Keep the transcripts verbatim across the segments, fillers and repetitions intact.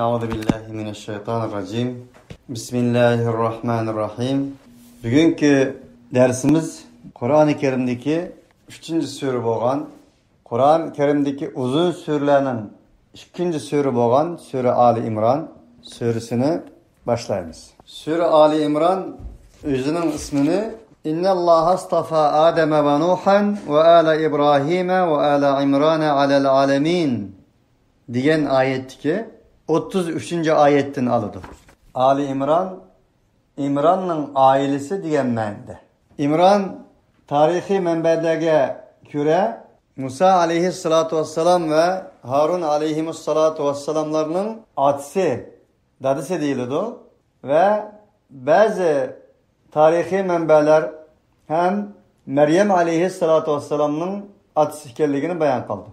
أعوذ بالله من الشيطان الرجيم. بسم الله الرحمن الرحيم. بۈگۈنكى دەرسىمىز قۇرئانى كەرىمدىكى ئۈچىنچى سۈرە بولغان، قۇرئان كەرىمدىكى ئۇزۇن سۈرىلەرنىڭ ئىككىنچى سۈرە بولغان سۈرە ئالى ئىمران سۈرىسىنى باشلايمىز. سۈرە ئالى ئىمران ئۆزىنىڭ ئىسمىنى «إن الله اصطفى آدم ونوحا وآل إبراهيم وآل عمران على العالمين» دېگەن ئايەتتىكى ئوتتۇز ئۈچىنچى ئايەتتىن ئالىدۇ. ئالى ئىمران، ئىمراننىڭ ئائىلىسى دېگەن مەنىدە. ئىمران تارىخىي مەنبەلەرگە كۆرە، مۇسا ئەلەيھىسسالاتۇ ۋەسسالام ۋە ھارۇن ئەلەيھىمۇسسالاتۇ ۋەسسالاملارنىڭ ئاتىسى، دادىسى دېيىلىدۇ ۋە بەزى تارىخىي مەنبەلەر ھەم مەريەم ئەلەيھىسسالاتۇ ۋەسسالامنىڭ ئاتىسى ئىكەنلىكىنى بايان قىلدى.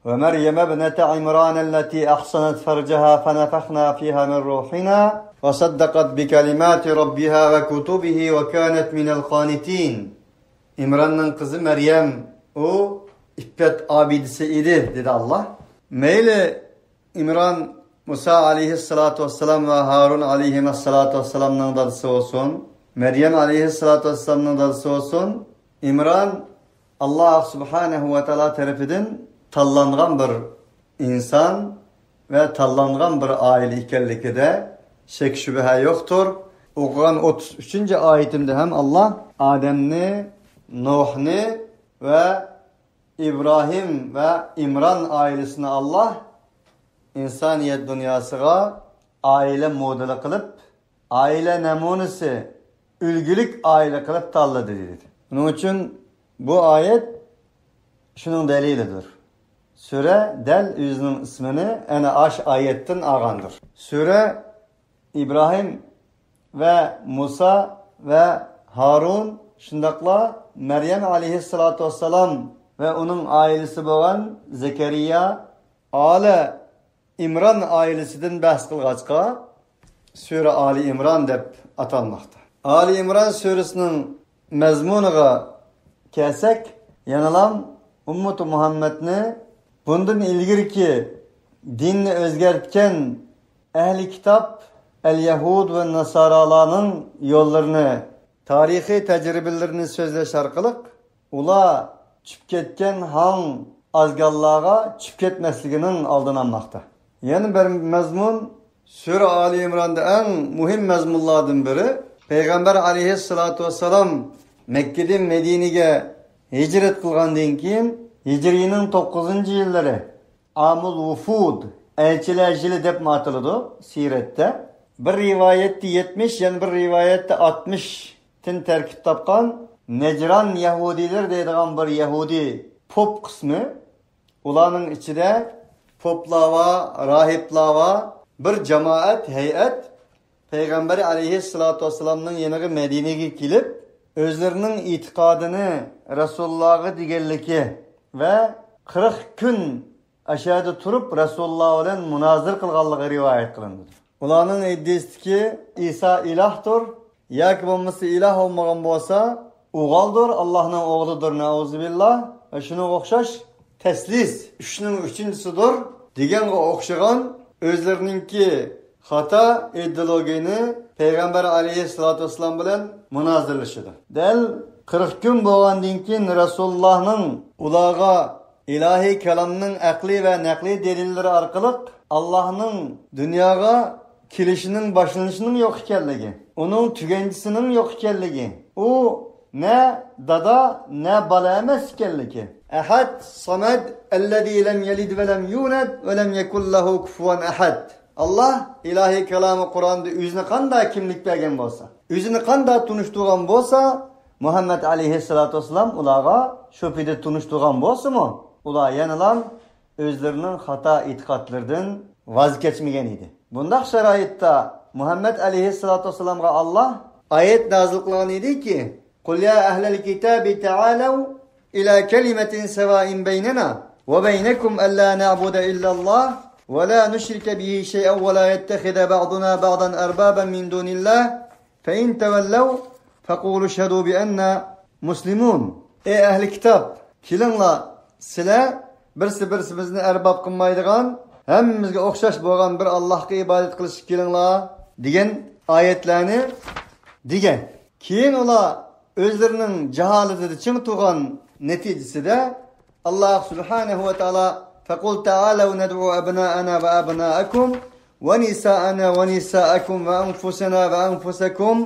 ومريم ابنة عمران التي أحصنت فرجها فنفخنا فيها من روحنا وصدقت بكلمات ربها وكتبه وكانت من القانتين. ئىمراننىڭ قىزى مەريەم، ئۇ ئىپپەت ئابىدىسى ئىدى، دېدى ئاللا. مەيلى ئىمران مۇسا ئەلەيھىسسالاتۇ ۋەسسالام ۋە ھارۇن ئەلەيھىمەسسالاتۇ ۋەسسالامنىڭ دادىسى بولسۇن، مەريەم ئەلەيھىسسالاتۇ ۋەسسالامنىڭ دادىسى بولسۇن، ئىمران ئاللا سۇبھانەھۇ ۋە تائالا تەرىپىدىن تاللانغان بىر ئىنسان ۋە تاللانغان بىر ئائىلە ئىكەنلىكىدە شەك-شۈبھە يوقتۇر. ئوقۇغان ئوتتۇز ئۈچىنچى ئايىتىمدە ھەم ئاللا ئادەمنى، نۇھنى ۋە ئىبراھىم ۋە ئىمران ئائىلىسىنى ئاللا ئىنسانىيەت دۇنياسىغا ئائىلە مودېلى قىلىپ، ئائىلە نەمۇنىسى، ئۈلگىلىك ئائىلە قىلىپ تاللىدى، دېدى. شۇنىڭ ئۈچۈن بۇ ئايەت شۇنىڭ دەلىلىدۇر. سۈرە دەل ئۆزىنىڭ ئىسمىنى ئەنە ئاش ئايەتتىن ئالغاندۇر. سۈرە ئىبراھىم ۋە مۇسا ۋە ھارۇن، شۇنداقلا مەريەم ئەلەيھىسسالاتۇ ۋەسسالام ۋە ئۇنىڭ ئائىلىسى بولغان زەكەرىيا، ئالە ئىمران ئائىلىسىدىن بەھس قىلغاچقا، سۈرە ئالى ئىمران دەپ ئاتالماقتا. ئالى ئىمران سۈرىسىنىڭ مەزمۇنىغا كەلسەك، يەنىلام ئۈممىتى مۇھەممەدنى بۇندىن ئىلگىرىكى دىننى ئۆزگەرتكەن ئەھلى كىتاب، ئەل يەھۇد ۋە ناسارالارنىڭ يوللىرىنى، تارىخىي تەجرىبىلىرىنى سۆزلەش ئارقىلىق، ئۇلار چۈشۈپ كەتكەن ھاڭ ئازگاللارغا چۈشۈپ كەتمەسلىكىنىڭ ئالدىنى ئالماقتا. يەنە بىر مەزمۇن، سۈرە ئالى ئىمراندا ئەڭ مۇھىم مەزمۇنلاردىن بىرى، پەيغەمبەر ئەلەيھىسسالاتۇ ۋەسسالام مەككىدىن مەدىنىگە ھىجرەت قىلغاندىن كېيىن، ھىجرىينىڭ توققۇزىنچى يىللىرى، ئامۇل ۋۇفۇد، ئەلچىلەر يىلى دەپمۇ ئاتىلىدۇ سىيرەتتە. بىر رىۋايەتتە يەتمىش، يەنە بىر رىۋايەتتە ئاتمىشتىن تەركىب تاپقان نەجران يەھۇدىيلىرى دەيدىغان بىر يەھۇدىي پوپ قىسمى، ئۇلارنىڭ ئىچىدە پوپلار بار، راھىبلار بار، بىر جامائەت، ھەيئەت پەيغەمبەر ئەلەيھىسسالاتۇ ۋەسسالامنىڭ يېنىغا مەدىنىگە كېلىپ، ئۆزلىرىنىڭ ئېتىقادىنى رەسۇلۇللاغا دېگەنلىكى ۋە قىرىق كۈن ئاشۇ يەردە تۇرۇپ، رەسۇلۇللا بىلەن مۇنازىرە قىلغانلىقى رىۋايەت قىلىنىدۇ. ئۇلارنىڭ ئىدىيىسىدىكى ئىسا ئىلاھتۇر ياكى بولمىسا ئىلاھ بولمىغان بولسا، ئوغۇلدۇر، ئاللاھنىڭ ئوغلىدۇر، نەئۇزۇبىللا، ۋە شۇنىڭغا ئوخشاش تەسلىس، ئۈچنىڭ ئۈچىنچىسىدۇر دېگەنگە ئوخشىغان ئۆزلىرىنىڭكى خاتا ئىدېئولوگىيىنى پەيغەمبەر ئەلەيھىسسالاتۇ ۋەسسالام بىلەن مۇنازىرىلىشىدۇ. دەل قىرىق كۈن بولغاندىن كېيىن رەسۇلۇللانىڭ ئۇلارغا ئىلاھىي كالامنىڭ ئەقلىي ۋە نەقلىي دەلىللىرى ئارقىلىق ئاللاھنىڭ دۇنياغا كېلىشىنىڭ، باشلىنىشىنىڭ يوق ئىكەنلىكى، ئۇنىڭ تۈگەنچىسىنىڭ يوق ئىكەنلىكى، ئۇ نە دادا، نە بالا ئەمەس ئىكەنلىكى. ئەھەد، سامەد، ئەللەزى لەم يەلىد ۋە لەم يۇلەد ۋە لەم يەكۇن لەھۇ كۇفۇۋەن ئەھەد. ئاللاھ ئىلاھىي كالامى قۇرئاندا ئۆزىنى قانداق كىملىك بەرگەن بولسا، ئۆزىنى قانداق تونۇشتۇرغان بولسا، مۇھەممەد ئەلەيھىسسالاتۇ ۋەسسالام ئۇلارغا شۇ پېتى تونۇشتۇرغان بولسىمۇ، ئۇلار يەنىلا ئۆزلىرىنىڭ خاتا ئېتىقادلىرىدىن ۋاز كەچمىگەن ئىدى. بۇنداق شارائىتتا مۇھەممەد ئەلەيھىسسالاتۇ ۋەسسالامغا ئاللاھ ئايەت نازىل قىلغان ئىدىكى، قۇل يا ئەھلەل كىتابى تەئالەۋ ئىلا كەلىمەتىن سەۋائىن بەينەنا ۋە بەينەكۇم ئەللا نەئبۇدە ئىللەللاھ ۋە لا نۇشرىكە بىھى شەيئەن ۋە لا يەتتەخىزە بەئدۇنا بەئدەن ئەربابەن مىن دۇنىللاھ فەئىن تەۋەللەۋ فەقۇلۇ شەھدۇ بىئەننا مۇسلىمۇن. ئەي ئەھلى كىتاب، كېلىڭلار، سىلەر بىرسى بىرسىمىزنى ئەرباب قىلمايدىغان، ھەممىمىزگە ئوخشاش بولغان بىر ئاللاھقا ئىبادەت قىلىشقا كېلىڭلار دېگەن ئايەتلەرنى دېگەن. كېيىن ئۇلار ئۆزلىرىنىڭ جاھالىتىدە چىڭ تۇرغان نەتىجىسىدە، ئاللاھ سۇبھانەھۇ ۋە تائالا، فقل تعالوا ندع أبناءنا وأبناءكم ونساءنا ونساءكم وأنفسنا وأنفسكم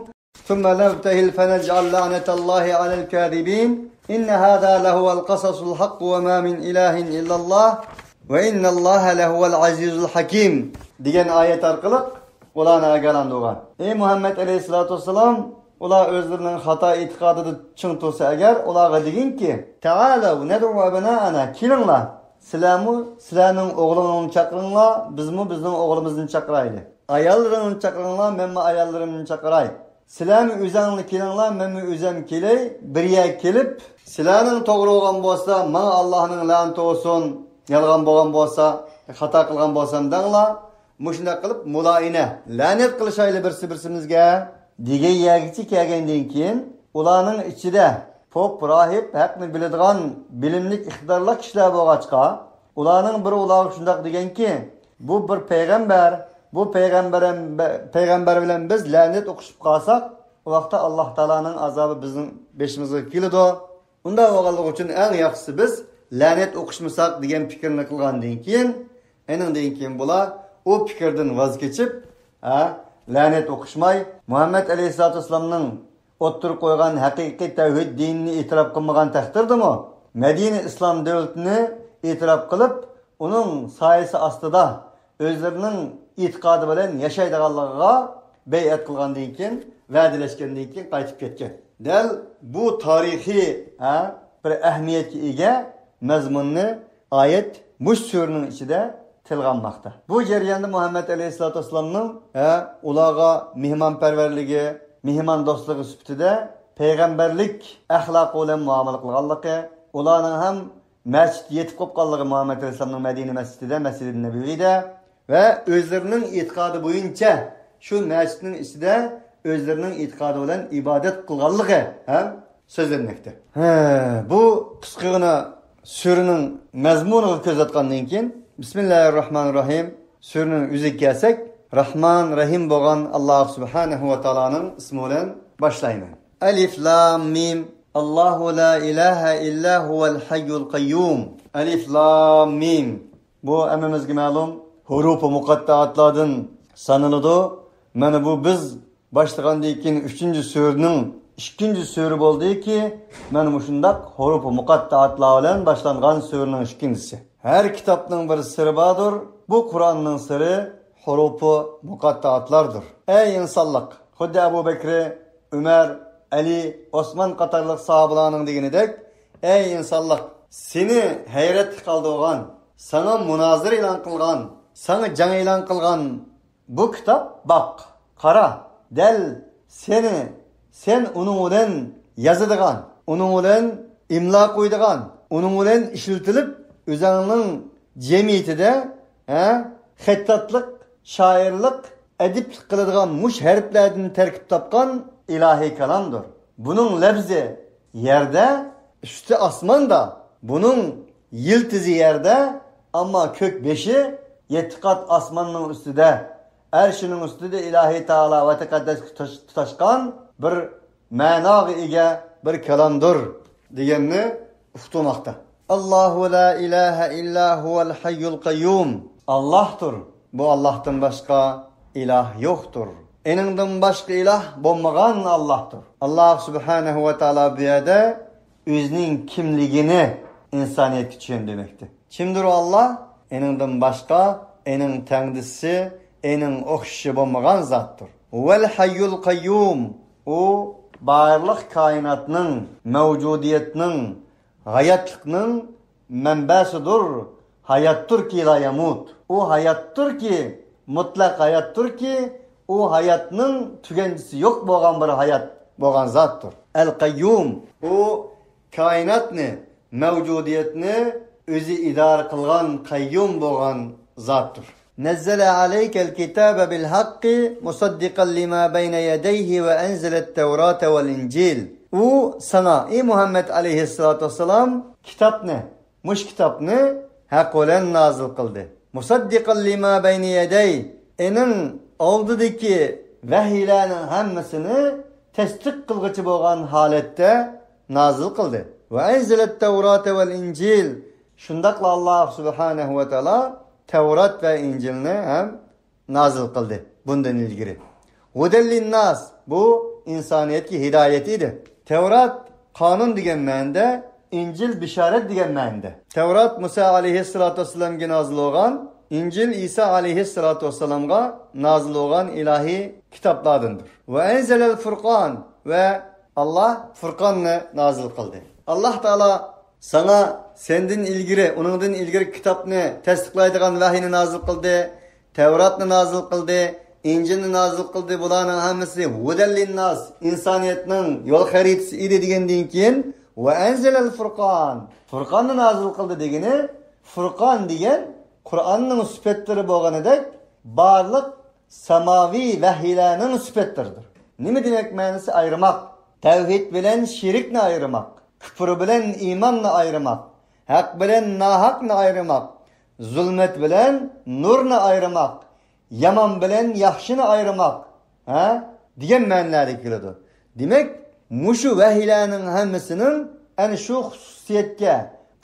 ثم نبتهل فنجعل لعنة الله على الكاذبين إن هذا لهو القصص الحق وما من إله إلا الله وإن الله لهو العزيز الحكيم دېگەن ئايەت ئارقىلىق ئۇلارنى ئاگاھلاندۇرغان. ئەي مۇھەممەد ئەلەيھىسسالاتۇ ۋەسسالام، ئۇلار ئۆزلىرىنىڭ خاتا ئېتىقادىدا چىڭ تۇرسا ئەگەر، ئۇلارغا دېگىنكى، تعالوا ندع أبناءنا، كېلىڭلار، سىلەرمۇ سىلەرنىڭ ئوغلۇڭلارنى چاقىرىڭلار، بىزمۇ بىزنىڭ ئوغلىمىزنى چاقىرايلى. ئاياللىرىڭلارنى چاقىرىڭلار، مەنمۇ ئاياللىرىمنى چاقىراي. سىلەرمۇ ئۆزەڭلار كېلىڭلار، مەنمۇ ئۆزەم كېلەي. بىر يەرگە كېلىپ، سىلەرنىڭ توغرا بولغان بولسا، ماڭا ئاللاھنىڭ لەنىتى بولسۇن، يالغان بولغان بولسا، خاتا قىلغان بولسام دەڭلار. مۇشۇنداق قىلىپ مۇلايىنە، لەنەت قىلىشايلى بىرسى بىرسىمىزگە دېگەن يەرگىچە كەلگەندىن كېيىن، ئۇلارنىڭ ئىچىدە پوپ، راھىب، ھەقنى بىلىدىغان، بىلىملىك، ئىقتىدارلىق كىشىلەر بولغاچقا، ئۇلارنىڭ بىرى ئۇلارغا شۇنداق دېگەنكى، بۇ بىر پەيغەمبەر، بۇ پەيغەمبەر، پەيغەمبەر بىلەن بىز لەنەت ئوقۇشۇپ قالساق، ئۇ ۋاقىتتا ئاللاھ تائالانىڭ ئازابى بىزنىڭ بېشىمىزغا كېلىدۇ. ئۇنداق بولغانلىقى ئۈچۈن ئەڭ ياخشىسى بىز لەنەت ئوقۇشمىساق دېگەن پىكىرنى قىلغاندىن كېيىن، ئېنىڭدىن كېيىن بۇلار ئۇ پىكىردىن ۋاز كېچىپ، ھە، لەنەت ئوقۇشماي، مۇھەممەد ئەلەيھىسسالاتۇ ۋەسسالامنىڭ ئوتتۇرىغا قويغان ھەقىقىي تەۋھىد دىنىنى ئېتىراپ قىلمىغان تەقدىردىمۇ، مەدىنە ئىسلام دۆلىتىنى ئېتىراپ قىلىپ، ئۇنىڭ سايىسى ئاستىدا ئۆزلىرىنىڭ ئېتىقادى بىلەن ياشايدىغانلىقىغا بەيئەت قىلغاندىن كېيىن، ۋەدىلەشكەندىن كېيىن قايتىپ كەتكەن. دەل بۇ تارىخىي، ھە، بىر ئەھمىيەتكە ئىگە مەزمۇننى ئايەت مۇشۇ سۈرىنىڭ ئىچىدە تىلغا ئالماقتا. بۇ جەرياندا مۇھەممەد ئەلەيھىسسالاتۇ ۋەسسالامنىڭ، ھە، ئۇلارغا مېھمانپەرۋەرلىكى، مېھماندوستلۇقى سۈپىتىدە پەيغەمبەرلىك ئەخلاقى بىلەن مۇئامىلە قىلغانلىقى، ئۇلارنىڭ ھەم مەسچىت يېتىپ قوپقانلىقى مۇھەممەد ئەلەيھىسسالامنىڭ مەدىنە مەسچىتىدە، مەسجىدى نەبىۋىدە ۋە ئۆزلىرىنىڭ ئېتىقادى بويىچە شۇ مەسچىتنىڭ ئىچىدە ئۆزلىرىنىڭ ئېتىقادى بىلەن ئىبادەت قىلغانلىقى ھەم سۆزلەنمەكتە. ھە، بۇ قىسقىغىنا سۈرىنىڭ مەزمۇنىغا كۆز ئاتقاندىن كېيىن، بىسمىللاھىررەھمانىررەھىم، سۈرىنىڭ ئۆزىگە كەلسەك، رەھمان، رەھىم بولغان ئاللاھ سۇبھانەھۇ ۋە تائالانىڭ ئىسمى بىلەن باشلايمەن. ئەلىف لام مىم. ئاللاھۇ لا ئىلاھە ئىللا ھۇۋەل ھەييۇل قەييۇم. ئەلىف لام مىم. بۇ ھەممىمىزگە مەلۇم ھۇرۇپى مۇقەتتەئاتلاردىن سانىلىدۇ. مانا بۇ بىز باشلىغاندىن كېيىن ئۈچىنچى سۈرىنىڭ ئىككىنچى سۈرە بولدىكى، مانا مۇشۇنداق ھۇرۇپى مۇقەتتەئاتلار بىلەن باشلانغان سۈرىنىڭ ئىككىنچىسى. ھەر كىتابنىڭ بىر سىرى باردۇر. بۇ قۇرئاننىڭ سىرى ھۇرۇپى مۇقەتتەئاتلاردۇر. ئەي ئىنسانلىق! خۇددى ئەبۇ بەكرى، ئۆمەر، ئەلى، ئوسمان قاتارلىق ساھابىلارنىڭ دېگىنىدەك، ئەي ئىنسانلىق! سېنى ھەيرەتكە قالدۇرغان، ساڭا مۇنازىرە ئېلان قىلغان، ساڭا جەڭ ئېلان قىلغان بۇ كىتاب باق، قارا، دەل سېنى، سەن ئۇنىڭ بىلەن يازىدىغان، ئۇنىڭ بىلەن ئىملا قويىدىغان، ئۇنىڭ بىلەن ئىشلىتىلىپ، ئۆزۈڭنىڭ جەمئىيىتىدە، ھە، خەتتاتلىق، شائىرلىق، ئەدىبلىك قىلىدىغان مۇشۇ ھەرپلەردىن تەركىب تاپقان ئىلاھىي كالامدۇر. بۇنىڭ لەپزى يەردە، ئۈستى ئاسماندا، بۇنىڭ يىلتىزى يەردە، ئەمما كۆك بېشى يەتتە قات ئاسماننىڭ ئۈستىدە، ئەرشىنىڭ ئۈستىدە ئىلاھى تائالا ۋە تەقەددەسكە تۇتاش-، تۇتاشقان بىر مەناغا ئىگە بىر كالامدۇر دېگەننى ئۇقتۇرماقتا. ئاللاھۇ لا ئىلاھە ئىللا ھۇۋەل ھەييۇل قەييۇم. ئاللاھتۇر. بۇ ئاللاھتىن باشقا ئىلاھ يوقتۇر. ئېنىڭدىن باشقا ئىلاھ بولمىغان ئاللاھتۇر. ئاللاھ سۇبھانەھۇ ۋە تائالا بۇ يەردە ئۆزىنىڭ كىملىكىنى ئىنسانىيەتكە چۈشەندۈرمەكتە. كىمدۇر ئۇ ئاللاھ؟ ئېنىڭدىن باشقا، ئېنىڭ تەڭدىشى، ئېنىڭ ئوخشىشى بولمىغان زاتتۇر. ھۇۋەل ھەييۇل قەييۇم. ئۇ بارلىق كائىناتنىڭ، مەۋجۇدىيەتنىڭ، ھاياتلىقنىڭ مەنبەسىدۇر. ھاياتتۇركى لا يەمۇت. ئۇ ھاياتتۇركى، مۇتلەق ھاياتتۇركى، ئۇ ھاياتنىڭ تۈگەنچىسى يوق بولغان بىر ھايات بولغان زاتتۇر. ئەل قەييۇم. ئۇ كائىناتنى، مەۋجۇدىيەتنى ئۆزى ئىدارە قىلغان، قەييۇم بولغان زاتتۇر. نزل عليك الكتاب بالحق مصدقا لما بين يديه وأنزل التوراة والإنجيل. ئۇ ساڭا، ئى مۇھەممەد ئەلەيھىسسالاتۇ ۋەسسالام، كىتابنى، مۇشۇ كىتابنى ھەق بىلەن نازىل قىلدى. مۇسەددىقەن لىما بەينە يەدەيھ، ئېنىڭ ئالدىدىكى ۋەھىيلەرنىڭ ھەممىسىنى تەستىق قىلغۇچى بولغان ھالەتتە نازىل قىلدى. ۋە ئەنزەلەت تەۋراتە ۋەل ئىنجىل، شۇنداقلا ئاللاھ سۇبھانەھۇ ۋە تائالا تەۋرات ۋە ئىنجىلنى ھەم نازىل قىلدى بۇندىن ئىلگىرى. ھۇدەل لىنناس، بۇ ئىنسانىيەتكە ھىدايەت ئىدى. تەۋرات قانۇن دېگەن مەنىدە، ئىنجىل بېشارەت دېگەن مەنىدە. تەۋرات مۇسا ئەلەيھىسسالاتۇ ۋەسسالامغا نازىل بولغان، ئىنجىل ئىسا ئەلەيھىسسالاتۇ ۋەسسالامغا نازىل بولغان ئىلاھىي كىتابلاردىندۇر. ۋە ئەنزەلەل فۇرقان، ۋە ئاللاھ فۇرقاننى نازىل قىلدى. ئاللاھ تائالا ساڭا سەندىن ئىلگىرى، ئۇنىڭدىن ئىلگىرى كىتابنى تەستىقلايدىغان ۋەھىينى نازىل قىلدى، تەۋراتنى نازىل قىلدى، ئىنجىلنى نازىل قىلدى. بۇلارنىڭ ھەممىسى ھۇدەل لىنناس، ئىنسانىيەتنىڭ يول خەرىتىسى ئىدى دېگەندىن كېيىن، ۋە ئەنزەلەل فۇرقان، فۇرقاننى نازىل قىلدى دېگىنى، فۇرقان دېگەن قۇرئاننىڭ سۈپەتلىرى بولغىنىدەك، بارلىق ساماۋىي ۋەھىيلەرنىڭ سۈپەتلىرىدۇر. نېمە دېمەك مەنىسى؟ ئايرىماق. تەۋھىد بىلەن شېرىكنى ئايرىماق. كۇپۇر بىلەن ئىماننى ئايرىماق. ھەق بىلەن ناھەقنى ئايرىماق. زۇلمەت بىلەن نۇرنى ئايرىماق. يامان بىلەن ياخشىنى ئايرىماق. ھە؟ دېگەن مەنىلەردە كېلىدۇ. دېمەك، مۇشۇ ۋەھىيلەرنىڭ ھەممىسىنىڭ ئەنە شۇ خۇسۇسىيەتكە،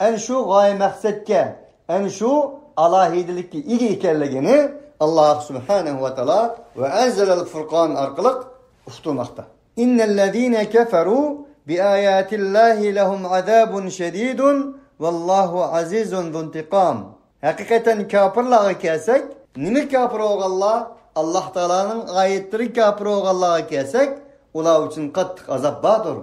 ئەنە شۇ غايە مەقسەتكە، ئەنە شۇ ئالاھىدىلىككە ئىگە ئىكەنلىكىنى ئاللاھ سۇبھانەھۇ ۋە تائالا ۋە ئەنزەلەل فۇرقان ئارقىلىق ئۇقتۇرماقتا. ئىننەللەزىنە كەفەرۇ بىئاياتىللاھى لەھۇم ئازابۇن شەدىدۇن ۋاللاھۇ ئازىزۇن زۇنتىقام. ھەقىقەتەن كاپىرلارغا كەلسەك، نېمە كاپىر بولغانلار؟ ئاللاھ تائالانىڭ ئايەتلىرىگە كاپىر بولغانلارغا كەلسەك، ئۇلار ئۈچۈن قاتتىق ئازاب باردۇر.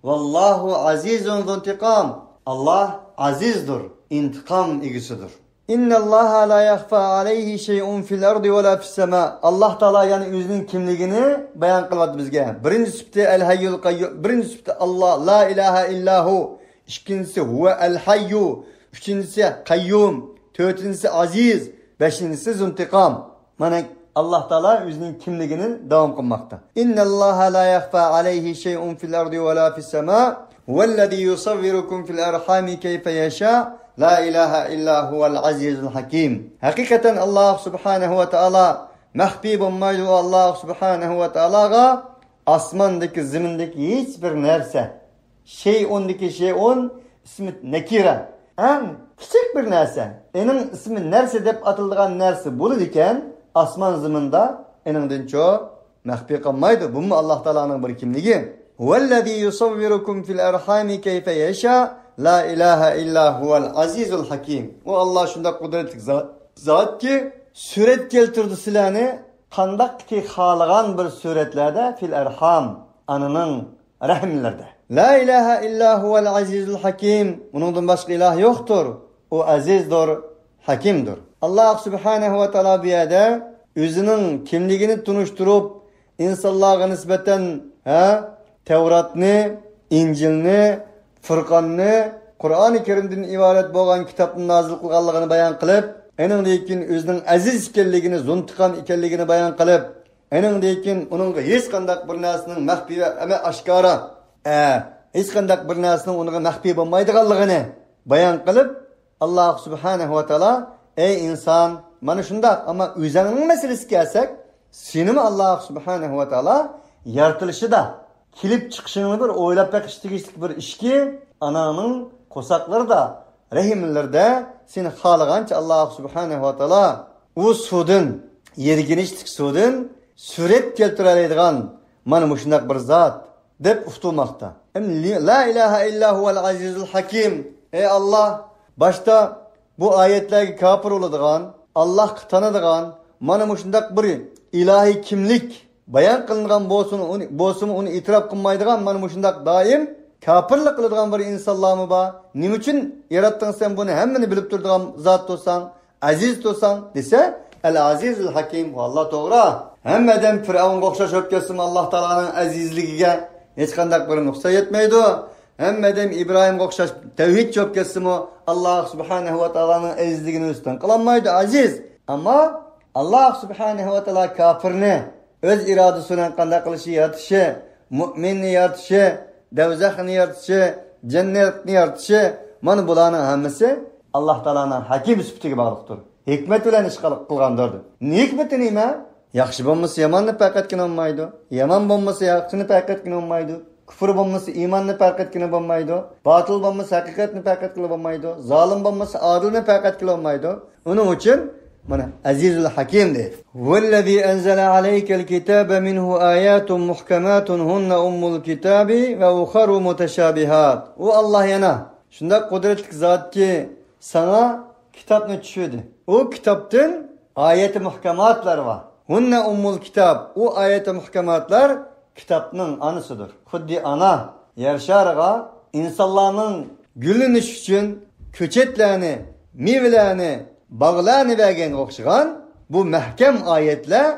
ۋاللاھۇ ئازىزۇن زۇنتىقام. ئاللاھ ئازىزدۇر، ئىنتىقام ئىگىسىدۇر. ئىنناللاھا لا يەخفا ئەلەيھى شەيئۇن فىل ئەردى ۋەلا فىس سەما. ئاللاھ تائالا يەنە ئۆزىنىڭ كىملىكىنى بايان قىلىۋاتىدۇ بىزگە. بىرىنچى سۈپىتى ئەل ھەييۇل قەييۇم. بىرىنچى سۈپىتى ئاللاھ، لا ئىلاھە ئىللا ھۇ. ئىككىنچىسى ھۇۋە ئەل ھەييۇ. ئۈچىنچىسى قەييۇم. تۆتىنچىسى ئازىز. بەشىنچىسى زۇنتىقام. مانا، ئاللاھ تائالا ئۆزىنىڭ كىملىكىنى داۋام قىلماقتا. ئىنناللاھا لا يەخفا ئەلەيھى شەيئۇن فىل ئەردى ۋەلا فىس سەما. ھۇۋەللەزى يۇسەۋۋىرۇكۇم فىل ئەرھامى كەيفە يەشا. لا ئىلاھە ئىللا ھۇۋەل ئەزىزۇل ھەكىم. ھەقىقەتەن ئاللاھ سۇبھانەھۇ ۋە تائالا مەخپىي بولمايدۇ. ئاللاھ سۇبھانەھۇ ۋە تائالاغا ئاسماندىكى، زېمىندىكى ھېچ بىر نەرسە، شەيئۇندىكى شەيئۇن ئىسمى نەكىرە. ئەڭ كىچىك بىر نەرسە. ئېنىڭ ئىسمى نەرسە دەپ ئاتىلىدىغان نەرسە بولىدىكەن، ئاسمان زېمىندا ئېنىڭدىنچۇ مەخپىي قالمايدۇ. بۇمۇ ئاللاھ تائالانىڭ بىر كىملىكى. ھۇۋەللەزى يۇسەۋۋىرۇكۇم فىل ئەرھامى كەيفە يەشا. لا ئىلاھە ئىللا ھۇۋەل ئەزىزۇل ھەكىم. ئۇ ئاللاھ شۇنداق قۇدرەتلىك زات، زاتكى، سۈرەت كەلتۈرىدۇ سىلەرنى قانداقكى خالىغان بىر سۈرەتلەردە، فىل ئەرھام، ئانىنىڭ رەھىملىرىدە. لا ئىلاھە ئىللا ھۇۋەل ئەزىزۇل ھەكىم. ئۇنىڭدىن باشقا ئىلاھ يوقتۇر. ئۇ ئەزىزدۇر، ھەكىمدۇر. ئاللاھ سۇبھانەھۇ ۋە تائالا بۇ يەردە ئۆزىنىڭ كىملىكىنى تونۇشتۇرۇپ، ئىنسانلارغا نىسبەتەن، ھە، تەۋراتنى، ئىنجىلنى، فۇرقاننى، قۇرئانى كەرىمدىن ئىبارەت بولغان كىتابنى نازىل قىلغانلىقىنى بايان قىلىپ، ئېنىڭدىن كېيىن ئۆزىنىڭ ئەزىز ئىكەنلىكىنى، زۇنتىقام ئىكەنلىكىنى بايان قىلىپ، ئېنىڭدىن كېيىن ئۇنىڭغا ھېچقانداق بىر نەرسىنىڭ مەخپىي ۋە ئەمە ئاشكارا، ئە، ھېچقانداق بىر نەرسىنىڭ ئۇنىڭغا مەخپىي بولمايدىغانلىقىنى بايان قىلىپ، ئاللاھ سۇبھانەھۇ ۋە تائالا، ئەي ئىنسان، مانا شۇنداق، ئەمما ئۆزەڭنىڭ مەسىلىسىگە كەلسەك، سېنىمۇ ئاللاھ سۇبھانەھۇ ۋە تائالا يارىتىلىشىدا، كېلىپ چىقىشىڭنى بىر ئويلاپ بېقىش تېگىشلىك بىر ئىشكى، ئاناڭنىڭ قورساقلىرىدا، رەھىملىرىدە سېنى خالىغانچە ئاللاھ سۇبھانەھۇ ۋە تائالا ئۇ سۇدىن، يىرگىنچلىك سۇدىن سۈرەت كەلتۈرەلەيدىغان مانا مۇشۇنداق بىر زات دەپ ئۇقتۇرماقتا. ئەم، لا ئىلاھە ئىللا ھۇۋەل ئەزىزۇل ھەكىم. ئەي ئاللاھ، باشتا بۇ ئايەتلەرگە كاپىر بولىدىغان، ئاللاھقا تانىدىغان، مانا مۇشۇنداق بىر ئىلاھىي كىملىك بايان قىلىنغان بولسۇن، ئۇنى، بولسىمۇ ئۇنى ئېتىراپ قىلمايدىغان، مانا مۇشۇنداق دائىم كاپىرلىق قىلىدىغان بىر ئىنسانلارمۇ بار. نېمە ئۈچۈن ياراتتىڭ سەن بۇنى، ھەممىنى بىلىپ تۇرىدىغان زات تۇرساڭ، ئەزىز تۇرساڭ دېسە، ئەل ئەزىزۇل ھەكىم، ۋاللا توغرا. ھەممە ئادەم پىرئەۋنگە ئوخشاش بولۇپ كەتسىمۇ، ئاللاھ تائالانىڭ ئەزىزلىكىگە ھېچقانداق بىر نۇقسان يەتمەيدۇ. ھەممە ئادەم ئىبراھىمغا ئوخشاش تەۋھىدچى بولۇپ كەتسىمۇ، ئاللاھ سۇبھانەھۇ ۋە تائالانىڭ ئەزىزلىكىنى ئۈستۈن قىلالمايدۇ، ئەزىز. ئەمما ئاللاھ سۇبھانەھۇ ۋە تائالا كاپىرنى ئۆز ئىرادىسى بىلەن قانداق قىلىشى، يارىتىشى، مۇئمىننى يارىتىشى، دەۋزەخنى يارىتىشى، جەننەتنى يارىتىشى، مانا بۇلارنىڭ ھەممىسى ئاللاھ تائالانىڭ ھەكىم سۈپىتىگە باغلىقتۇر. ھېكمەت بىلەن ئىش قىل-، قىلغاندۇر، دېدى. ھېكمىتى نېمە؟ ياخشى بولمىسا ياماننى پەرق ئەتكىلى بولمايدۇ. يامان بولمىسا ياخشىنى پەرق ئەتكىلى بولمايدۇ. كۇفر بولمىسا ئىماننى پەرق ئەتكىلى بولمايدۇ. باتىل بولمىسا ھەقىقەتنى پەرق ئەتكىلى بولمايدۇ. زالىم بولمىسا ئادىلنى پەرق ئەتكىلى بولمايدۇ. ئۇنىڭ ئۈچۈن مانا ئەزىزۇل ھەكىم دەيدۇ. هو الذي أنزل عليك الكتاب منه آيات محكمات هن أم الكتاب وأخر متشابهات. ئۇ ئاللاھ يەنە شۇنداق قۇدرەتلىك زاتكى، ساڭا كىتابنى چۈشۈردى. ئۇ كىتابتىن ئايەتى مۇھكەماتلار بار. هن أم الكتاب، ئۇ ئايەتى مۇھكەماتلار كىتابنىڭ ئانىسىدۇر. خۇددى ئانا يەر شارىغا ئىنسانلارنىڭ گۈللىنىش ئۈچۈن كۆچەتلەرنى، مېۋىلەرنى، باغلارنى بەرگەنگە ئوخشىغان بۇ مەھكەم ئايەتلەر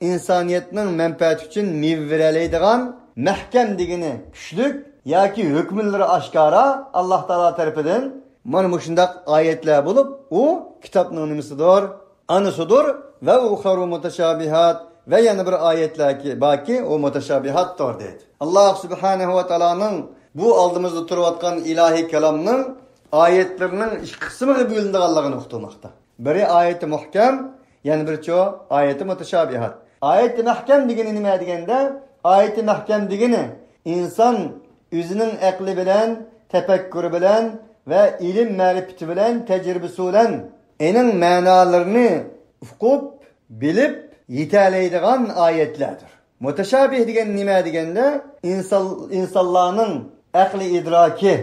ئىنسانىيەتنىڭ مەنپەئەتى ئۈچۈن مېۋە بېرەلەيدىغان، مەھكەم دېگىنى كۈچلۈك ياكى ھۆكۈملىرى ئاشكارا ئاللاھ تائالا تەرىپىدىن مانا مۇشۇنداق ئايەتلەر بولۇپ، ئۇ كىتابنىڭ نېمىسىدۇر؟ ئانىسىدۇر. وأخر متشابهات، ۋە يەنە بىر ئايەتلەركى باركى، ئۇ مۇتەشابىھاتتۇر دەيدۇ. ئاللاھ سۇبھانەھۇ ۋە تائالانىڭ بۇ ئالدىمىزدا تۇرۇۋاتقان ئىلاھىي كالامنىڭ ئايەتلىرىنىڭ ئىككى قىسىمغا بۆلۈنىدىغانلىقىنى ئۇقتۇرماقتا. بىرى ئايەتى مۇھكەم، يەنە بىرچۇ ئايەتى مۇتەشابىھات. ئايەتى مەھكەم دېگىنى نېمە دېگەندە، ئايەتى مەھكەم دېگىنى ئىنسان ئۆزىنىڭ ئەقلى بىلەن، تەپەككۇرى بىلەن ۋە ئىلىم مەرىپىتى بىلەن، تەجرىبىسى بىلەن ئېنىڭ مەنالىرىنى ئۇقۇپ، بىلىپ يېتەلەيدىغان ئايەتلەردۇر. مۇتەشابىھ دېگەن نېمە دېگەندە، ئىنسان، ئىنسانلارنىڭ ئەقلى ئىدراكى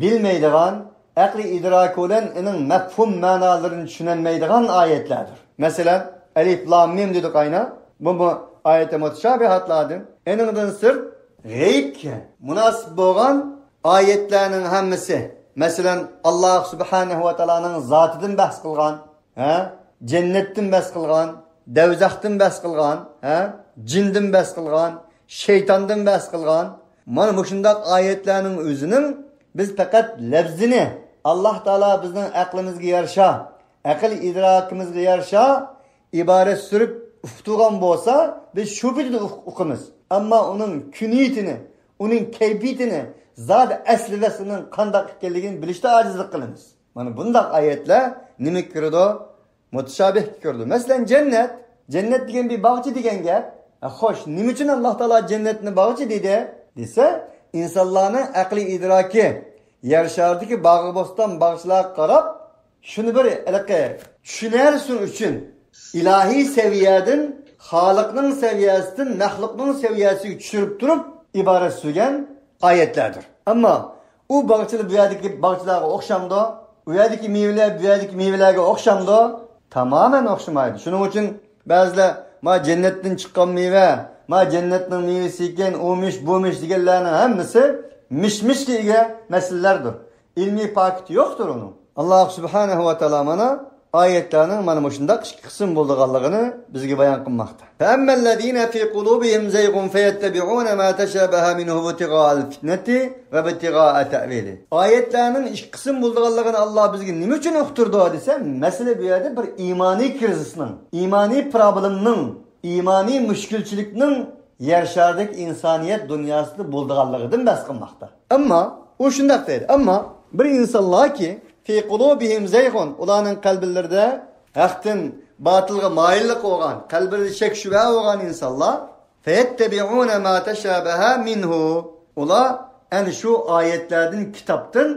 بىلمەيدىغان، ئەقلى ئىدراكى بىلەن ئېنىڭ مەپھۇم مەنالىرىنى چۈشىنەلمەيدىغان ئايەتلەردۇر. مەسىلەن، ئەلىف لام مىم دېدۇق ئاينا. بۇ، بۇ ئايەتتە مۇتەشابىھاتلاردىن. ئېنىڭدىن سىرت، غەيىبكە مۇناسىپ بولغان ئايەتلەرنىڭ ھەممىسى، مەسىلەن، ئاللاھ سۇبھانەھۇ ۋە تائالانىڭ زاتىدىن بەھس قىلغان، ھە؟ جەننەتتىن بەھس قىلغان، دەۋزەختىن بەھس قىلغان، ھە؟ جىندىن بەھس قىلغان، شەيتاندىن بەھس قىلغان. مانا مۇشۇنداق ئايەتلەرنىڭ ئۆزىنىڭ بىز پەقەت لەپزىنى، ئاللاھ تائالا بىزنىڭ ئەقلىمىزگە يارىشا، ئەقىل ئىدراكىمىزگە يارىشا ئىبارە سۈرۈپ ئۇقتۇرغان بولسا، بىز شۇ پېتىدە ئۇق-، ئۇقىمىز. ئەمما ئۇنىڭ كۈنىيىتىنى، ئۇنىڭ كەيپىيىتىنى، زادى ئەسلى ۋەسلىنىڭ قانداق ئىكەنلىكىنى بىلىشتە ئاجىزلىق قىلىمىز. مانا بۇنداق ئايەتلەر نېمىگە كىرىدۇ؟ مۇتەشابىھكە كىرىدۇ. مەسىلەن، جەننەت. جەننەت دېگەن بىر باغچە دېگەن گەپ. ھە، خوش، نېمە ئۈچۈن ئاللاھ تائالا جەننەتنى باغچە دېدى دېسە، ئىنسانلارنىڭ ئەقلىي ئىدراكى يەر شارىدىكى باغ-بوستان، باغچىلارغا قاراپ، شۇنى بىر ھېلىقى چۈشىنەلىسۇن ئۈچۈن، ئىلاھىي سەۋىيەدىن، خالىقنىڭ سەۋىيەسىدىن مەخلۇقنىڭ سەۋىيەسىگە چۈشۈرۈپ تۇرۇپ ئىبارە سۈرگەن ئايەتلەردۇر. ئەمما ئۇ باغچىلار بۇ يەردىكى باغچىلارغا ئوخشامدۇ؟ ئۇ يەردىكى مېۋىلەر بۇ يەردىكى مېۋىلەرگە ئوخشامدۇ؟ تامامەن ئوخشىمايدۇ. شۇنىڭ ئۈچۈن بەزىلەر، ما جەننەتتىن چىققان مېۋە، ما جەننەتنىڭ مېۋىسى ئىكەن، ئۇمىش، بۇمىش دېگەنلەرنىڭ ھەممىسى مىشمىشكە ئىگە مەسىلىلەردۇر. ئىلمىي پاكىتى يوقتۇر ئۇنىڭ. ئاللاھ سۇبھانەھۇ ۋە تائالا مانا ئايەتلەرنىڭ مانا مۇشۇنداق ئىككى قىسىم بولىدىغانلىقىنى بىزگە بايان قىلماقتا. فَأَمَّا الَّذِينَ فِي قُلُوبِهِمْ زَيْغٌ فَيَتَّبِعُونَ مَا تَشَابَهَ مِنْهُ ابْتِغَاءَ الْفِتْنَةِ وَابْتِغَاءَ تَأْوِيلِهِ. ئايەتلەرنىڭ ئىككى قىسىم بولىدىغانلىقىنى ئاللاھ بىزگە نېمە ئۈچۈن ئۇقتۇردى دېسە، مەسىلە بۇ يەردە بىر ئىمانىي كىرىزىسنىڭ، ئىمانىي پروبلېمنىڭ، ئىمانىي مۈشكۈلچىلىكنىڭ يەر شارىدىكى ئىنسانىيەت دۇنياسىدا بولىدىغانلىقىدىن بەھس قىلماقتا. ئەمما ئۇ شۇنداق دەيدۇ. ئەمما بىر ئىنسانلاركى، فى قۇلۇبىھىم زەيغۇن، ئۇلارنىڭ قەلبلىرىدە ھەقتىن باتىلغا مايىللىق بولغان، قەلبلىرىدە شەك شۈبھە بولغان ئىنسانلار، فەيەتتەبىئۇنە ما تەشابەھە مىنھۇ، ئۇلار ئەنە شۇ ئايەتلەردىن، كىتابتىن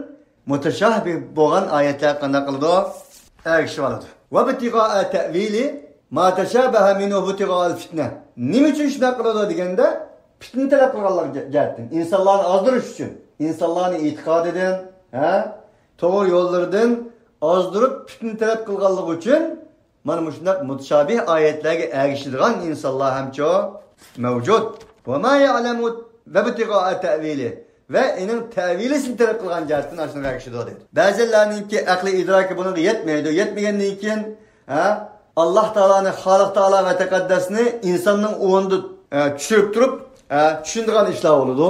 مۇتەشابىھ بولغان ئايەتلەرگە قانداق قىلىدۇ؟ ئەگىشىۋالىدۇ. ۋەبتىغائە تەئۋىلى ما تەشابەھە مىنھۇ ابتىغائەل فىتنە. نېمە ئۈچۈن شۇنداق قىلىدۇ دېگەندە، پىتنە تەلەپ قىلغانلىق جە-، جەھەتتىن، ئىنسانلارنى ئازدۇرۇش ئۈچۈن، ئىنسانلارنى ئېتىقادىدىن، ھە، توغرا يوللىرىدىن ئازدۇرۇپ پىتنە تەلەپ قىلغانلىقى ئۈچۈن مانا مۇشۇنداق مۇتەشابىھ ئايەتلەرگە ئەگىشىدىغان ئىنسانلار ھەمچۇ مەۋجۇت. ۋەما يەئلەمۇ ۋەبتىغائە تەئۋىلى. ۋە ئېنىڭ تەۋىلىسىنى تەلەپ قىلغان جەھەتتىن ئاشۇنى ئەگىشىدۇ دەيدۇ. بەزىلەرنىڭكى ئەقلىي ئىدراكى بۇنىڭغا يەتمەيدۇ. يەتمىگەندىن كېيىن، ھە، ئاللاھ تائالانى، خالىق تائالا ۋە تەقەددەسنى ئىنساننىڭ ئورنىدا، ئە، چۈشۈرۈپ تۇرۇپ، ئە، چۈشىنىدىغان ئىشلار بولىدۇ.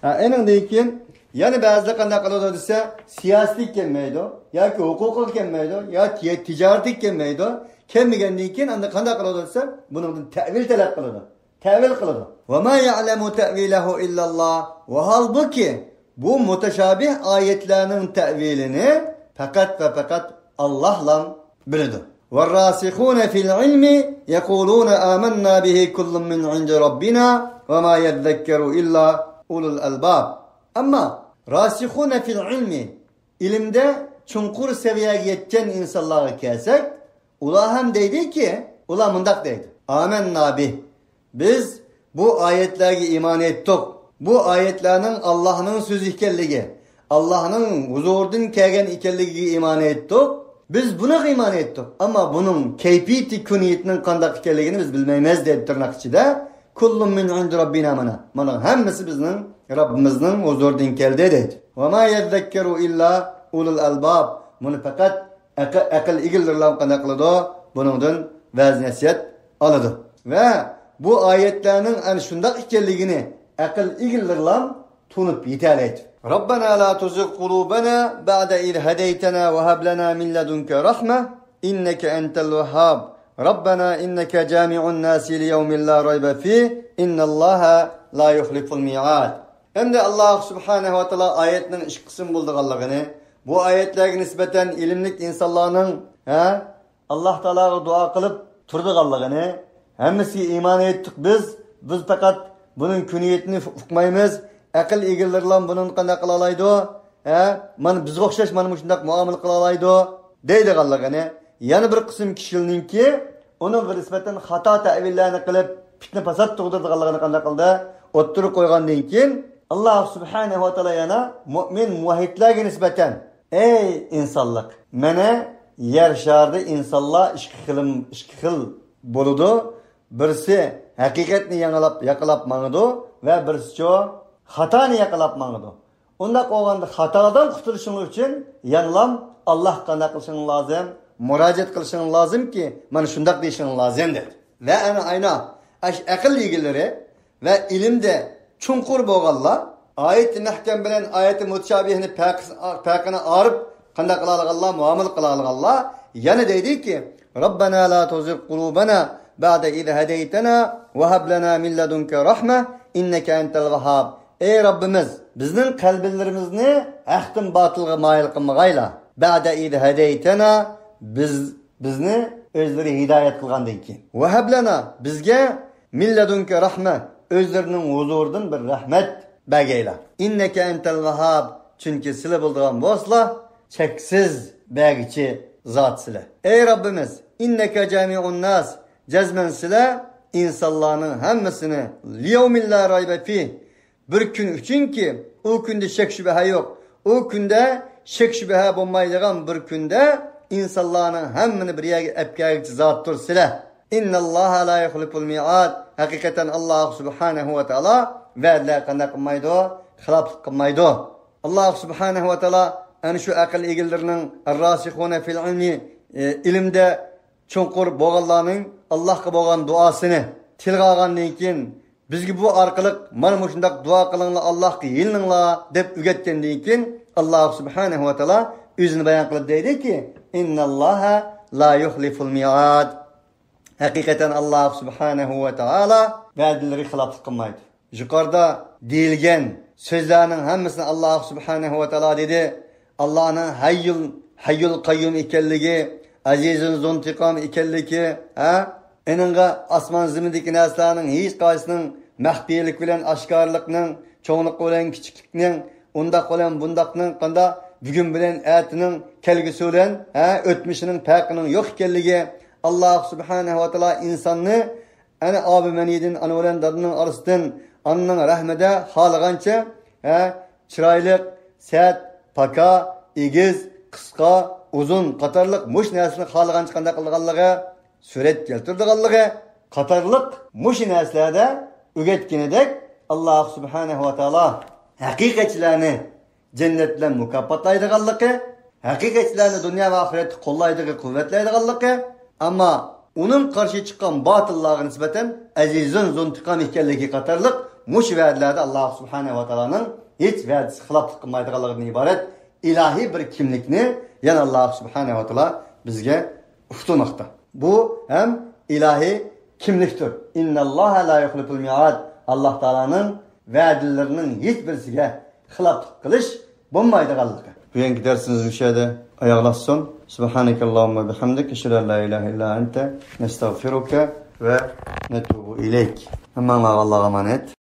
ئە، ئېنىڭدىن كېيىن يەنە بەزىلەر قانداق قىلىدۇ دېسە، سىياسىتىگە كەلمەيدۇ، ياكى ھوقۇقىغا كەلمەيدۇ، يا تىي-، تىجارىتىگە كەلمەيدۇ. كەلمىگەندىن كېيىن ئاندىن قانداق قىلىدۇ دېسە، بۇنىڭدىن تەۋىل تەلەپ قىلىدۇ. تەۋىل قىلىدۇ. ۋەما يەئلەمۇ تەئۋىلەھۇ ئىللەللاھ. ۋەھالبۇكى، بۇ مۇتەشابىھ ئايەتلەرنىڭ تەۋىلىنى پەقەت ۋە پەقەت ئاللاھلا بىلىدۇ. والراسخون في العلم يقولون آمنا به كل من عند ربنا وما يذكر إلا أولو الألباب. ئەمما راسخون في العلم، ئىلىمدە چوڭقۇر سەۋىيەگە يەتكەن ئىنسانلارغا كەلسەك، ئۇلار ھەم دەيدىكى، ئۇلار مۇنداق دەيدۇ: آمنا به، بىز بۇ ئايەتلەرگە ئىمان ئېيتتۇق. بۇ ئايەتلەرنىڭ ئاللاھنىڭ سۆزى ئىكەنلىكى، ئاللاھنىڭ ھۇزۇرىدىن كەلگەن ئىكەنلىكىگە ئىمان ئېيتتۇق. بىز بۇنىڭغا ئىمان ئېيتتۇق. ئەمما بۇنىڭ كەيپىيىتى، كۈنىيىتىنىڭ قانداق ئىكەنلىكىنى بىز بىلمەيمىز، دەيدۇ تىرناق ئىچىدە. كل من عند ربنا، مانا، مانا ھەممىسى بىزنىڭ رەببىمىزنىڭ ھۇزۇرىدىن كەلدى، دەيدۇ. وما يذكر إلا أولو الألباب. بۇنى پەقەت ئەقىل، ئەقىل ئىگىلىرىلا قانداق قىلىدۇ؟ بۇنىڭدىن ۋەز نەسىھەت ئالىدۇ. ۋە بۇ ئايەتلەرنىڭ ئەنە شۇنداق ئىكەنلىكىنى ئەقىل ئىگىلىرىلا تونۇپ يېتەلەيدۇ. ربنا لا تزغ قلوبنا بعد إذ هديتنا وهب لنا من لدنك رحمة إنك أنت الوهاب. ربنا إنك جامع الناس ليوم لا ريب فيه إن الله لا يخلف الميعاد. ئەمدى ئاللاھ سۇبھانەھۇ ۋە تائالا ئايەتنىڭ ئىككى قىسىم بولىدىغانلىقىنى، بۇ ئايەتلەرگە نىسبەتەن ئىلىملىك ئىنسانلارنىڭ، ھە، ئاللاھ تائالاغا دۇئا قىلىپ تۇرىدىغانلىقىنى، ھەممىسىگە ئىمان ئېيتتۇق بىز، بىز پەقەت بۇنىڭ كۈنىيىتىنى ئۇقمايمىز، ئەقىل ئىگىلىرىلا بۇنىڭ قانداق قىلالايدۇ، ھە، مانا بىزگە ئوخشاش مانا مۇشۇنداق مۇئامىلە قىلالايدۇ دەيدىغانلىقىنى، يەنە بىر قىسىم كىشىلەرنىڭكى ئۇنىڭغا نىسبەتەن خاتا تەئۋىللەرنى قىلىپ، پىتنە-پاسات تۇغدۇرىدىغانلىقىنى قانداق قىلدى؟ ئوتتۇرىغا قويغاندىن كېيىن، ئاللاھ سۇبھانەھۇ ۋە تائالا يەنە مۆمىن مۇۋەھھىدلەرگە نىسبەتەن، ئەي ئىنسانلىق، مانا يەر شارىدا ئىنسانلار ئىككى خىلىم-، ئىككى خىل بولىدۇ. بىرسى ھەقىقەتنى ياڭلاپ، ياقىلاپ ماڭىدۇ ۋە بىرسىچۇ خاتانى ياقىلاپ ماڭىدۇ. ئۇنداق بولغاندا خاتادىن قۇتۇلۇشۇڭلار ئۈچۈن يەنىلام ئاللاھقا قانداق قىلىشىڭلار لازىم؟ مۇراجىئەت قىلىشىڭلار لازىمكى، مانا شۇنداق دېيىشىڭلار لازىم دېدى. ۋە ئەنە ئاينا ئەش ئەقىل ئىگىلىرى ۋە ئىلىمدە چوڭقۇر بولغانلار، ئايىتى مەھكەم بىلەن ئايىتى مۇتەشابىھنى پەرق-، پەرقىنى ئايرىپ قانداق قىلالىغانلار، مۇئامىلە قىلالىغانلار يەنە دەيدىكى، ربنا لا تزغ قلوبنا بعد إذ هديتنا وهب لنا من لدنك رحمة إنك أنت الوهاب. ئەي رەببىمىز، بىزنىڭ قەلبلىرىمىزنى ھەقتىن باتىلغا مايىل قىلمىغايلا. بعد إذ هديتنا، بىز، بىزنى ئۆزلىرى ھىدايەت قىلغاندىن كېيىن. وهب لنا، بىزگە من لدنك رحمة، ئۆزلىرىنىڭ ھۇزۇرىدىن بىر رەھمەت بەرگەيلا. إنك أنت الوهاب، چۈنكى سىلە بولىدىغان بولسىلا چەكسىز بەرگۈچى زات سىلە. ئەي رەببىمىز، إنك جامع الناس، جەزمەن سىلە ئىنسانلارنىڭ ھەممىسىنى ليوم لا ريب فيه، بىر كۈن ئۈچۈنكى، ئۇ كۈندە شەك-شۈبھە يوق. ئۇ كۈندە شەك-شۈبھە بولمايدىغان بىر كۈندە ئىنسانلارنىڭ ھەممىنى بىر يەرگە ئەپ كەلگۈچى زاتتۇر سىلە. إن الله لا يخلف الميعاد. ھەقىقەتەن ئاللاھ سۇبھانەھۇ ۋە تائالا ۋەدىلەرگە قانداق قىلمايدۇ؟ خىلاپلىق قىلمايدۇ. ئاللاھ سۇبھانەھۇ ۋە تائالا ئەنە شۇ ئەقىل ئىگىلىرىنىڭ، الراسخون في العلم، ئە، ئىلىمدە چوڭقۇر بولغانلارنىڭ ئاللاھقا بولغان دۇئاسىنى تىلغا ئالغاندىن كېيىن، بىزگە بۇ ئارقىلىق مانا مۇشۇنداق دۇئا قىلىڭلار، ئاللاھقا يېلىنىڭلار دەپ ئۆگەتكەندىن كېيىن، ئاللاھ سۇبھانەھۇ ۋە تائالا ئۆزىنى بايان قىلىپ دەيدىكى، إن الله لا يخلف الميعاد. ھەقىقەتەن ئاللاھ سۇبھانەھۇ ۋە تائالا ۋەدىلىرىگە خىلاپلىق قىلمايدۇ. يۇقىرىدا دېيىلگەن سۆزلەرنىڭ ھەممىسىنى ئاللاھ سۇبھانەھۇ ۋە تائالا دېدى. ئاللاھنىڭ ھەييۇل، ھەييۇل قەييۇم ئىكەنلىكى، ئەزىزۇن زۇنتىقام ئىكەنلىكى، ھە؟ ئېنىڭغا ئاسمان زېمىندىكى نەرسىلەرنىڭ ھېچقايسىنىڭ مەخپىيلىك بىلەن ئاشكارىلىقنىڭ، چوڭلۇق بىلەن كىچىكلىكنىڭ، ئۇنداق بىلەن بۇنداقنىڭ، قاندا بۈگۈن بىلەن ئەتىنىڭ، كەلگۈسى بىلەن، ھە، ئۆتمۈشىنىڭ پەرقىنىڭ يوق ئىكەنلىكى، ئاللاھ سۇبھانەھۇ ۋە تائالا ئىنساننى ئەنە ئابۇ مەنىدىن، ئانا بىلەن دادىنىڭ ئارىسىدىن، ئانىنىڭ رەھمىدە خالىغانچە، ھە، چىرايلىق، سەت، پاكا، ئېگىز، قىسقا، ئۇزۇن قاتارلىق مۇشۇ نەرسىنى خالىغانچە قانداق قىلىدىغانلىقى، سۈرەت كەلتۈرىدىغانلىقى قاتارلىق مۇشۇ نەرسىلەردە ئۆگەتكىنىدەك، ئاللاھ سۇبھانەھۇ ۋە تائالا ھەقىقەتچىلەرنى جەننەت بىلەن مۇكاپاتلايدىغانلىقى، ھەقىقەتچىلەرنى دۇنيا ۋە ئاخىرەتتە قوللايدىغى، قۇۋۋەتلەيدىغانلىقى، ئەمما ئۇنىڭ قارشى چىققان باتىللارغا نىسبەتەن ئەزىزۇن زۇنتىقام ئىكەنلىكى قاتارلىق مۇشۇ ۋەدىلەردە ئاللاھ سۇبھانەھۇ ۋە تائالانىڭ ھېچ ۋەدىسىگە خىلاپلىق قىلمايدىغانلىقىدىن ئىبارەت ئىلاھىي بىر كىملىكنى يەنە ئاللاھ سۇبھانەھۇ ۋە تائالا بىزگە ئۇقتۇرماقتا. بۇ ھەم ئىلاھىي كىملىكتۇر. إن الله لا يخلف الميعاد. ئاللاھ تائالانىڭ ۋەدىلىرىنىڭ ھېچ بىرسىگە خىلاپلىق قىلىش بولمايدىغانلىقى. بۈگۈنكى دەرسىمىز مۇشۇ يەردە ئاياغلاشسۇن. سۇبھانەكەللاھۇممە بىھەمدىك، ئەشھەدۇ ئەن لا ئىلاھە ئىللا ئەنتە، نەستەغفىرۇكە ۋە نەتۇبۇ ئىلەيك. ھەممەڭلارغا ئاللاغا ئامانەت.